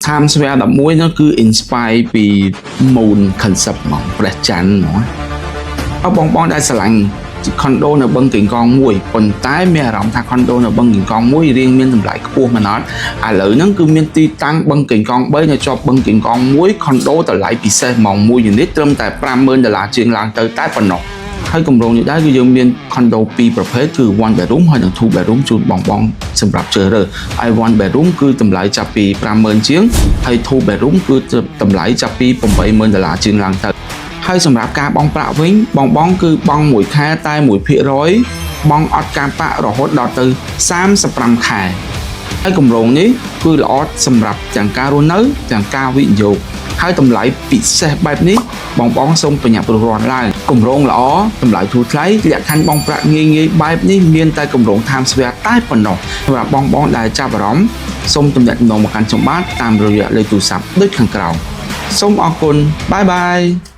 Times Square 11នោះគឺ inspire ពី moon concept ហ្មងព្រះច័ន្ទហ្មងអើបងបងដែលស្រឡាញ់ខុនដូនៅបឹងកេងកងមួយប៉ុន្តែមានអារម្មណ៍ថាខុនដូនៅបឹងកេងកងមួយរៀងមានតម្លៃខ្ពស់មិនអត់ឥឡូវហ្នឹងគឺមានទីតាំងបឹងកេងកង3នៅជាប់បឹងកេងកងមួយខុនដូតម្លៃពិសេសហ្មងមួយ unit ត្រឹមតែ50000ដុល្លារជាងឡើងទៅតែប៉ុណ្ណោះហើយគម្រោងនេះដែរគឺយើងមានខុនដូពីរប្រភេទគឺ one bedroom ហើយនិង two bedroom ជូនបងបងសម្រាប់ជ្រើសរើសហើយ one bedroom គឺតម្លៃចាប់ពី50000ជាងហើយ two bedroom គឺតម្លៃចាប់ពី80000ដុល្លារជាងឡើងទៅ ហើយសម្រាប់ការបង់ប្រាក់វិញបងបងគឺបង់មួយខែតែ1%បង់អត់ការប្រាក់រហូតដល់ទៅ35ខែហើយគម្រោងនេះគឺល្អសម្រាប់ទាំងការរស់នៅទាំងការវិនិយោគហើយតម្លៃពិសេសបែបនេះបងបងសូមប្រញាប់ព្រោះរាន់ឡើងគម្រោងល្អតម្លៃធូរថ្លៃលក្ខខណ្ឌបង់ប្រាក់ងាយងាយបែបនេះមានតែគម្រោង Times Square តែប៉ុណ្ណោះសម្រាប់បងបងដែលចាប់អារម្មណ៍សូមទំនាក់ទំនងមកកាន់ខ្ញុំបាទតាមរយៈលេខទូរស័ព្ទដូចខាងក្រោមសូមអរគុណ bye bye.